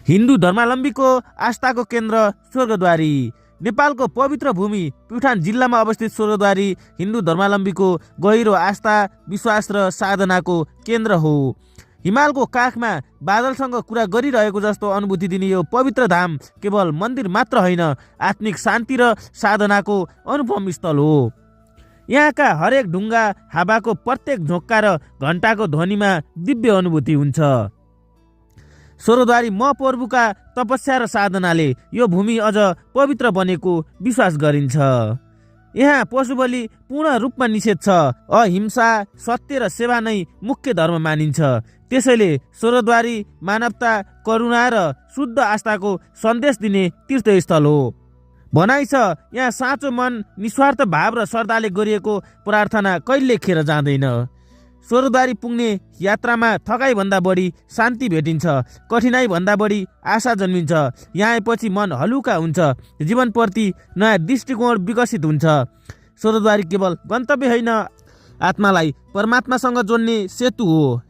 हिन्दू धर्मावलम्बीको आस्थाको केन्द्र स्वर्गद्वारी। नेपालको पवित्र भूमि प्युठान जिल्लामा अवस्थित स्वर्गद्वारी हिन्दू धर्मावलम्बीको गहिरो आस्था, विश्वास र साधनाको केन्द्र हो। हिमालको काखमा बादलसँग कुरा गरिरहेको जस्तो अनुभूति दिने यो पवित्र धाम केवल मन्दिर मात्र होइन, आत्मिक शान्ति र साधनाको अनुभव स्थल हो। यहाँका हरेक ढुङ्गा, हावाको प्रत्येक झोक्का र घण्टाको ध्वनिमा दिव्य अनुभूति हुन्छ। स्वर्गद्वारी महप्रभुका तपस्या र साधनाले यो भूमि अझ पवित्र बनेको विश्वास गरिन्छ। यहाँ पशुबलि पूर्ण रूपमा निषेध छ। अहिंसा, सत्य र सेवा नै मुख्य धर्म मानिन्छ। त्यसैले स्वर्गद्वारी मानवता, करुणा र शुद्ध आस्थाको सन्देश दिने तीर्थस्थल हो। भनाइ छ यहाँ साँचो मन, निस्वार्थ भाव र श्रद्धाले गरिएको प्रार्थना कहिले खेर जाँदैन। स्वर्गद्वारी पुग्ने यात्रामा थकाइभन्दा बढी शान्ति भेटिन्छ, कठिनाइभन्दा बढी आशा जन्मिन्छ। यहाँ आएपछि मन हलुका हुन्छ, जीवनप्रति नयाँ दृष्टिकोण विकसित हुन्छ। स्वर्गद्वारी केवल गन्तव्य होइन, आत्मालाई परमात्मासँग जोड्ने सेतु हो।